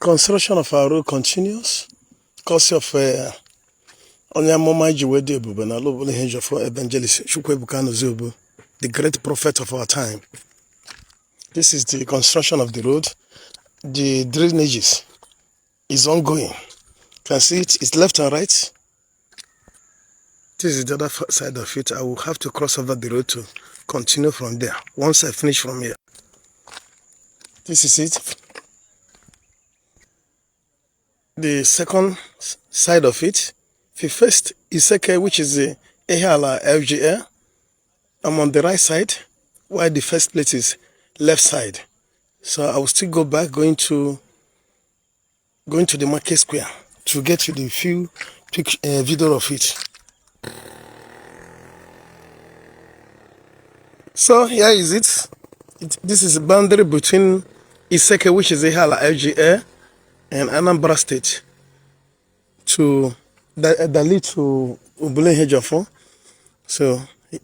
Construction of our road continues. Courtesy of onye amụma ji wee dị ebube na ala Ubulu Ihejiofor, Evangelist Chukwuebuka Anozie, the great prophet of our time. This is the construction of the road. The drainages is ongoing. You can see it, it's left and right. This is the other side of it. I will have to cross over the road to continue from there once I finish from here. This is it. The second side of it. The first Isseke, which is the Ihiala LGA. I'm on the right side, while the first place is left side. So I will still go back going to the market square to get you the few picture, video of it. So here is it. This is the boundary between Isseke, which is Ihiala LGA, and Anambra State to that lead to Ubulu Ihejiofor. So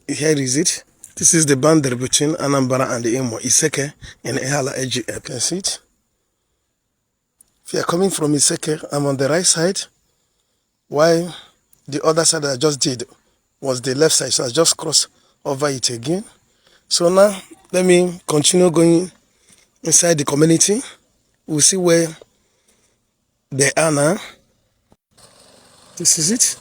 here is it. This is the boundary between Anambra and the Imo, Isseke and Ihiala LGA. You can see it. If you are coming from Isseke, I'm on the right side, while the other side I just did was the left side. So I just crossed over it again. So now let me continue going inside the community. We'll see where they are now. This is it.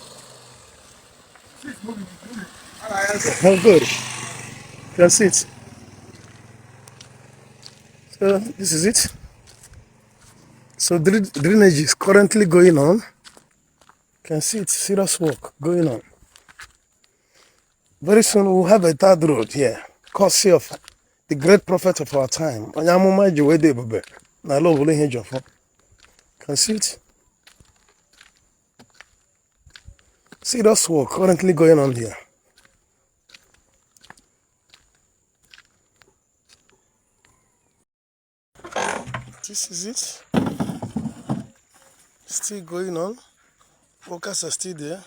Oh, good. You can see it. So this is it. So drainage is currently going on. You can see it, serious work going on. Very soon we'll have a third road here, courtesy of the great prophet of our time. Onye amụma ji wee dị ebube n'ala Ubulu Ihejiofor. Can see it. Serious work currently going on here. This is it. Still going on. Workers are still there.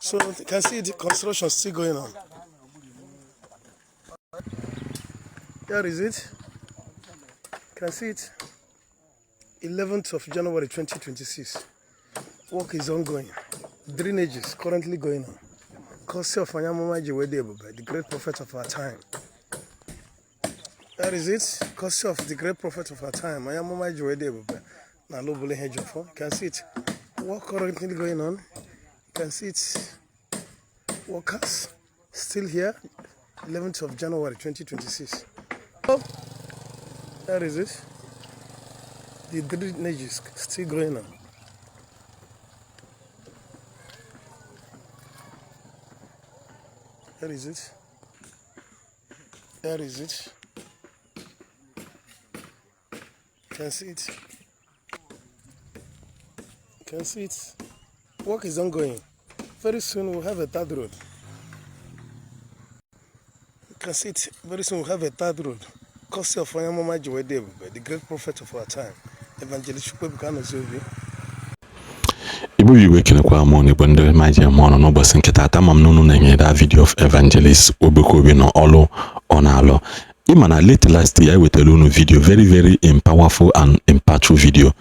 So you can see the construction still going on. Here is it. You can see it. 11th of January 2026. Work is ongoing. Drainage is currently going on. Courtesy of Onye amụma ji wee dị ebube, the great prophet of our time. That is it. Courtesy of the great prophet of our time. Onye amụma ji wee dị ebube na ala Ubulu Ihejiofor. You can see it. Work currently going on. You can see it. Workers still here. 11th of January 2026. Oh, that is it. The drainage is still going on. There is it. There is it. You can see it. You can see it. Work is ongoing. Very soon we'll have a third road. You can see it. Very soon we'll have a third road. Courtesy of Onye amụma ji wee dị ebube, the great prophet of our time, Evangelist Chukwuebuka Anozie. Igbo Igbo, ekenekwa m unu. Igbo ndị ma ji eme ọnụ n'ụbọchị nke taata, ama m na unu na-enye that video of Evangelist Ebuka Obi na ọlụ ọ na-alụ. Ịma na late last year, I wetara unu video, very very powerful and impactful video.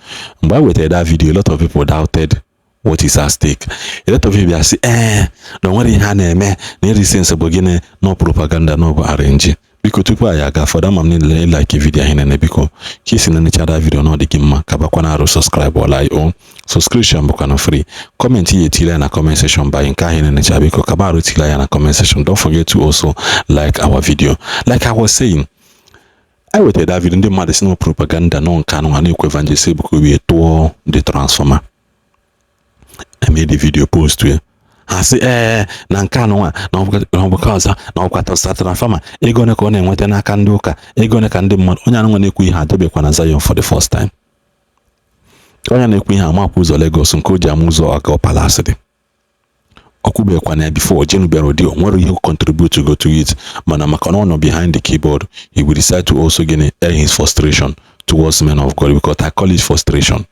Mgbe I wetara that video, a lot of people doubted what is at stake. A lot of people bịa sị ee na o nwere ihe a na-eme na irisense bụ gịnị, no propaganda, no bụ arrange. Biko, tupu anyị aga fọdụ, ama m niile like video anyị nene. Biko, ka isi na-enechara video na ọ dị gị mma, kabakwa na arụ subscribe ọla o subscription bụkwa na free. Comment ya, etile ya na comment section by nke ahụ na-enecha. Biko, kaba arụ tile ya na comment section. Don't forget to also like our video. Like I was saying, I wetara that video, ndị mmadụ si na propaganda nọ nke anụ na-ekwu Evangelist Ebuka Obi tụọ the transformer. I made the video, post ya, ha sị ee na nke anụnwa na ọgbakọ ọzọ na ọkwa transformer, ego ole ka ọ na-enweta n'aka ndị ụka, ego ole ka ndị mmadụ. Onye anụnwa na-ekwu ihe adọbekwa na Zion for the first time. Onye na-ekwu ihe amakwa ụzọ Lagos nke o ji ama ụzọ Ọgọ Palace dị ọkwụbekwa na ya before jenubere ụdị o nwere ihe contribute go to it, mana maka na ọ nọ behind the keyboard, he will decide to also gịnị, air his frustration towards men of God, because I call it frustration.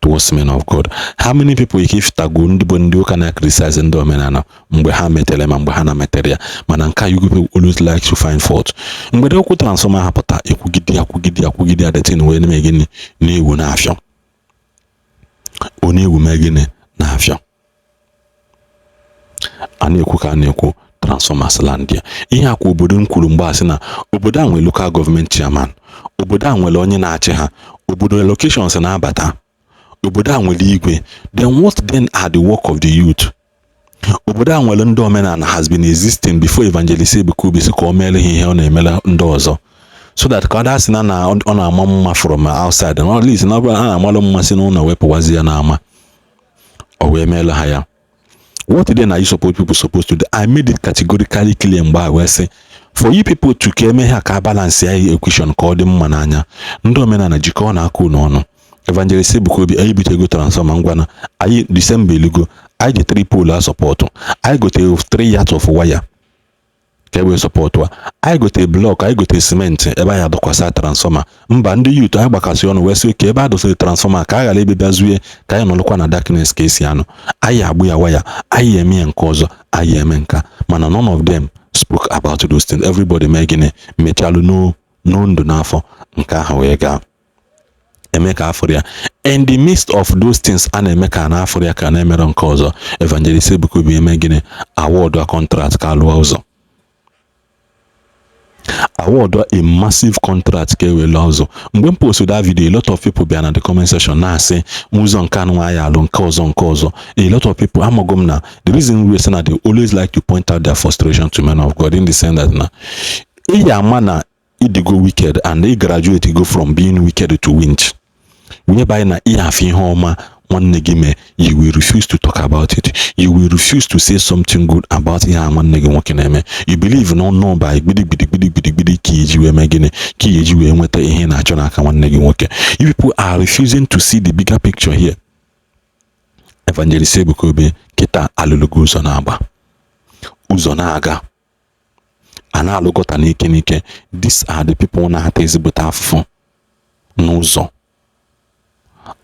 Towards men of God, how many people ike ifitago ndị bụ ndị ụka na criticize ndị omenala mgbe ha metere ma mgbe ha na metere ya? Mana nke a, you people always like to find fault. Mgbe okwu transformer ha pụta, ekwugide ya, kwugide ya, kwugide ya, the thing wee na-eme gịnị? Na-ewu na-afịọ. Ọ na-ewu mee gịnị? Na-afịọ. A na-ekwu ka a na-ekwu transformers land ya. Ihe akwa obodo m kwuru mgbe a sị na obodo a nwere local government chairman, obodo a nwere onye na-achị ha, obodo allocations na-abata, obodo a nwere igwe. Then what then are the work of the youth? Obodo a nwere ndị omenala, has been existing before Evangelist Ebuka Obi sị ka o meere ha ihe ọ na-emere ndị ọzọ, so that ka ọ dasị na ọ na-ama mma from outside, na at least na ọ bụrụ a na-amalụ mma si n'ụlọ wepụwazi ya n'ama, o wee meela ha ya. What then are you supposed people supposed to do? I made it categorically clear mgbe a wee sị, for you people to ka eme ha ka balance ya equation, ka ọ dị mma n'anya ndị omenala jikọọ na aka unu ọnụ. Evangelist Ebuka Obi, anyị butego transformer. Ngwana, anyị December elugo, anyị ji 3 pole a support, anyị gotere 3 yards of wire ka e wee support a, anyị gotere block, anyị gotere simenti ebe anyị adọkwasị transformer. Mba, ndị youth anyị gbakasị ọnụ wee sị oke ebe a dosịrị transformer ka a ghara ebe bịa zue ka anyị nọrọkwa na darkness ka esi anọ. Anyị agbụ ya waya, anyị eme ya nke ọzọ, anyị eme nka. Mana none of them spoke about those things. Everybody mee gịnị? Mechalụ no ndụ n'afọ nke ahụ wee gaa eme ka afọrọ ya. In the midst of those things a na-eme ka na afọrọ ya ka na-emere nke ọzọ, Evangelist Ebuka Obi eme gịnị? Award a contract ka alụọ ụzọ, award a massive contract ka e wee lụọ ụzọ. Mgbe m post that video, a lot of people bịa na the comment section na-asị ụzọ nke anụ anyị alụ nke ọzọ, nke ọzọ. A lot of people, amago m na the reason we say na they always like to point out their frustration to men of God, in the sense that na ị ya ama na ịdịgo wicked and ị graduate go from being wicked to winch, whereby na ị afụ ihe ọma nwanne gị mee, you will refuse to talk about it, you will refuse to say something good about ihe a nwanne gị nwoke na-eme. You believe na ọnụ by gbidi gbidi gbidi gbidi gbidi ka iji wee mee gịnị, ka iji wee nweta ihe ị na-achọ n'aka nwanne gị nwoke. You people are refusing to see the bigger picture here. Evangelist Ebuka Obi kịta alụlụgo ụzọ na-agba ụzọ na-aga, a na-alụgọta n'ike n'ike. These are the people na-ata ezigbote afụfụ n'ụzọ.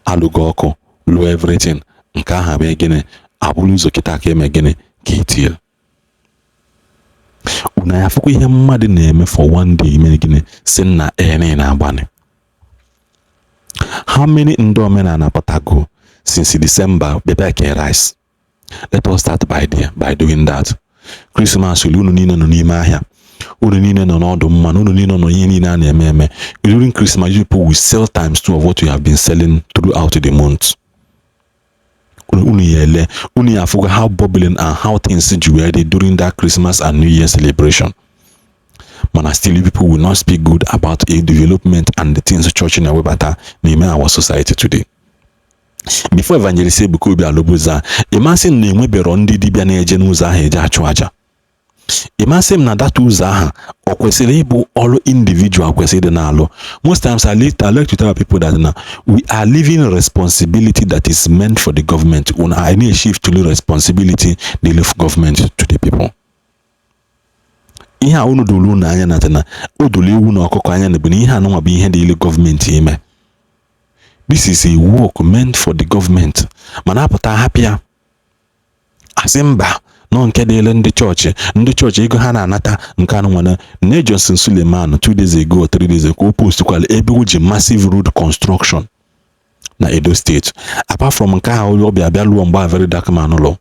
Alụgo ọkụ, lụọ everything nke ahụ mee gịnị? Abụrụ ụzọ kịta ka eme gịnị? Ka etie unu ya afụkwa ihe mmadụ na-eme for one day mere gịnị? Si na ene na-agbanị. How many ndị omenala pụtago since December bịa kee rice? Let us start by there, by doing that. Christmas unu niile nọ n'ime ahịa, unu niile nọ n'ọdụ mmanụ, unu niile nọ ihe niile a na-eme eme. During Christmas, you people will sell times two of what you have been selling throughout the month. Unu ya ele, unu ya afụgo how bubbling and how things ji wee dị during that Christmas and New Year celebration. Mana still, you people will not speak good about a development and the things church na-ewebata n'ime our society today. Before Evangelist Ebuka Obi alụbụza, ịmasị m na enwebero ndị dibịa na-eje n'ụzọ ahụ eje achụ aja. Ịmasị m na data ụzọ ahụ ọ kwesịrị ịbụ ọrụ individual kwesịrị ịdị na-alụ. Most times I like to tell people that na we are living responsibility that is meant for the government. Una I need shift to responsibility the government to the people. Ihe a unu dolu unu anya na na o dolu ewu na ọkụkọ anya na bụ na ihe anụnwa bụ ihe dịịrị gọọmenti ime. This is a work meant for the government. Mana apụta hapụ ya, asị mba, nọ nke dịịrị ndị chọọchị, ndị chọọchị ego ha na-anata nke anụnwa na nne. Johnson Suleman, 2 days ago or 3 days ago, o postkwara ebe o ji massive road construction na Edo State. Apart from nke ahụ, ọ bịa lụọ mgbe a Very Dark Man lụ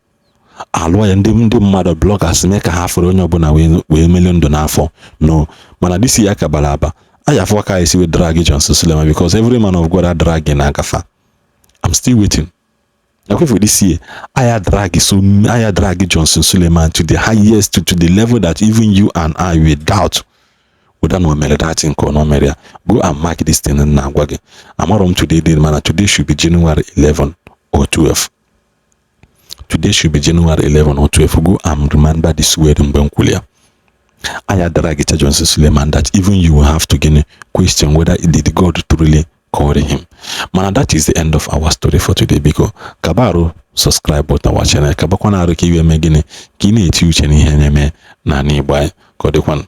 alụọ ya, ndị mmadụ, bloggers, mee ka ha fụrụ onye ọbụla wee melie ndụ n'afọ no. Mana disi ya kabara aba aya afọ ka esi wee drag Johnson Suleman, because every man of God a drag na agafa. I'm still waiting for this year. Aya drag, so aya drag Johnson Suleman to the highest, to the level that even you and I will doubt whether na o mere that thing ka ọ na o mere ya. Go and mark this thing na agwa gị. Amarọ m today day, mana today should be January 11 or 12. Today should be January 11 or 12. Go and remember this word mgbe m kwuru ya. Aya drag Johnson Suleman that even you will have to gịnị? Question whether did God truly call him. Mana that is the end of our story for today. Biko kabarụ subscribe button our channel, kabakwa na arụ ka iwe mee gịnị, ka ị na-eti uche n'ihe na-eme n'ala Igbo anyị. Ka ọ dịkwanụ.